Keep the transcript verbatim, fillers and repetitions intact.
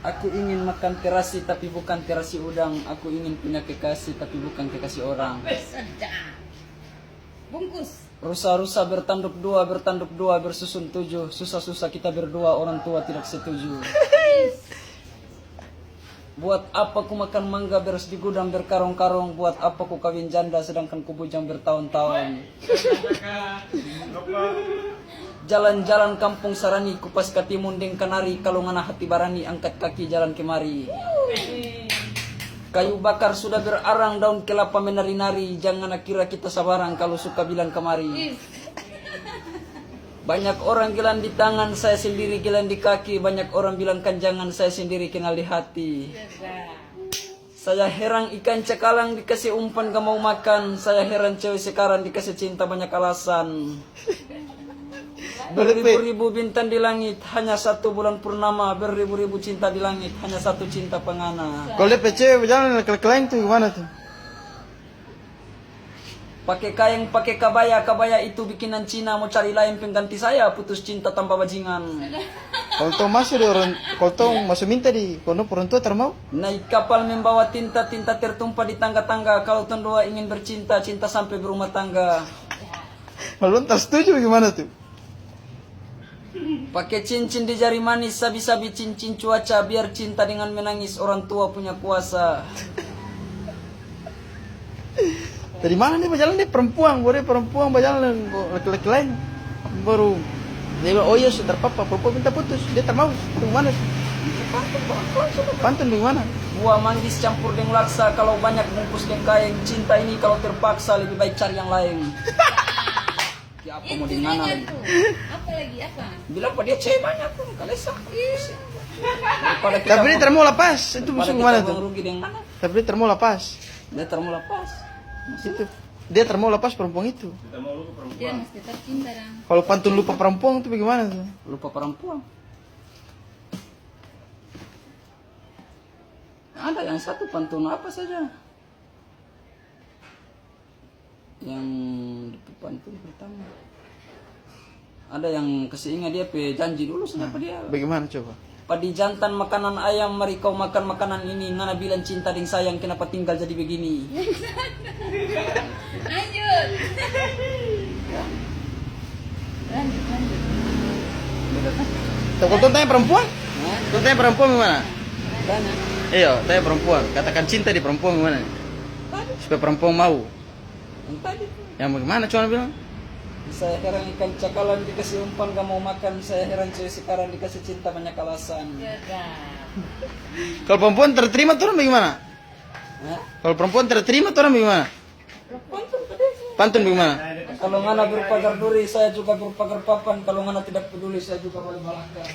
Aku ingin makan terasi tapi bukan terasi udang. Aku ingin punya kekasih tapi bukan kekasih orang. Sedap. Bungkus. Rusa-rusa bertanduk dua, bertanduk dua, bersusun tujuh. Susah-susah kita berdua, orang tua tidak setuju. Buat apa ku makan mangga beres di gudang berkarong-karong? Buat apa ku kawin janda sedangkan ku bujang bertahun-tahun? Jalan-jalan kampung Sarani, kupas katimun deng kanari. Kalu ngana hati barani, angkat kaki jalan kemari. Kayu bakar sudah berarang, daun kelapa menari-nari. Jang ngana kira kita sabarang kalu suka bilang kamari. Banyak orang gilang di tangan, saya sendiri gilang di kaki. Banyak orang bilang kanjangan, saya sendiri kenal di hati. Saya heran ikan cakalang dikase umpan gak mau makan. Saya heran cewe sekarang dikase cinta banyak alasan. Beribu-ribu bintang di langit, hanya satu bulan purnama. Beribu-ribu cinta di langit, hanya satu cinta pangana. Kalau dia pe cewe bajalang lek-lek laeng tu gimana tu? Pake kaeng, pake kabaya, kabaya itu bikinan Cina. Mo cari laeng pengganti saya, putus cinta tanpa bajingan. Kalau tong maso di orang, kalau tong maso minta di kondom orang tua tar mau? Naik kapal membawa tinta, tinta tertumpah di tangga-tangga. Kalau tong dua ingin bercinta, cinta sampai berumah tangga. Kalau dong tak setuju gimana tu? Pake cincin di jari manis, sabi-sabi cincin cuaca. Biar cinta dengan menangis, orang tua punya kuasa. Dari mana dia bajalang dia perempuan, baru dia perempuan bajalang laki-laki lain. Baru dia bilang, "Oh iya, sudah apa-apa, perempuan minta putus, dia tak mau." Itu mana? Pantun bagaimana? Buah manggis campur deng laksa, kalau banyak bungkus deng kaeng. Cinta ini kalau terpaksa, lebih baik cari yang lain. Ya apa mau di mana lagi? Apa lagi apa? Bilang apa dia cewe banyak pun kalesa. Tapi dia termau lapas, itu musuh gimana tuh? Rugi deng mana? Tapi dia termau lapas. Dia termau lapas. Itu dia termau lapas perempuan itu. Dia masih tetap cinta dong. Kalau pantun lupa perempuan itu bagaimana tuh? Lupa perempuan. Ada yang satu pantun apa saja? Yang pantun pertama. Ada yang kasi inga dia pe janji dulu sama dia. Bagaimana coba? Padi jantan makanan ayam, mari kau makan makanan ini. Ngana bilang cinta deng sayang, kenapa tinggal jadi begini? Lanjut. Lanjut, lanjut. Tuh, kalau tong tanya perempuan? Tong tanya perempuan gimana? Iyo, tanya perempuan. Katakan cinta di perempuan gimana? Supaya perempuan mau. Yang tadi tuh. Yang bagaimana cuma bilang? Saya heran ikan cakalang dikasih umpan gak mau makan. Saya heran cewek sekarang dikasih cinta banyak alasan. Kalau perempuan terterima tuh orang bagaimana? Hah? Kalau perempuan terterima tuh orang bagaimana? Pantun tadi. Pantun bagaimana? Kalau ngana berpagar duri, saya juga berpagar papan. Kalau ngana tidak peduli, saya juga balik balakang.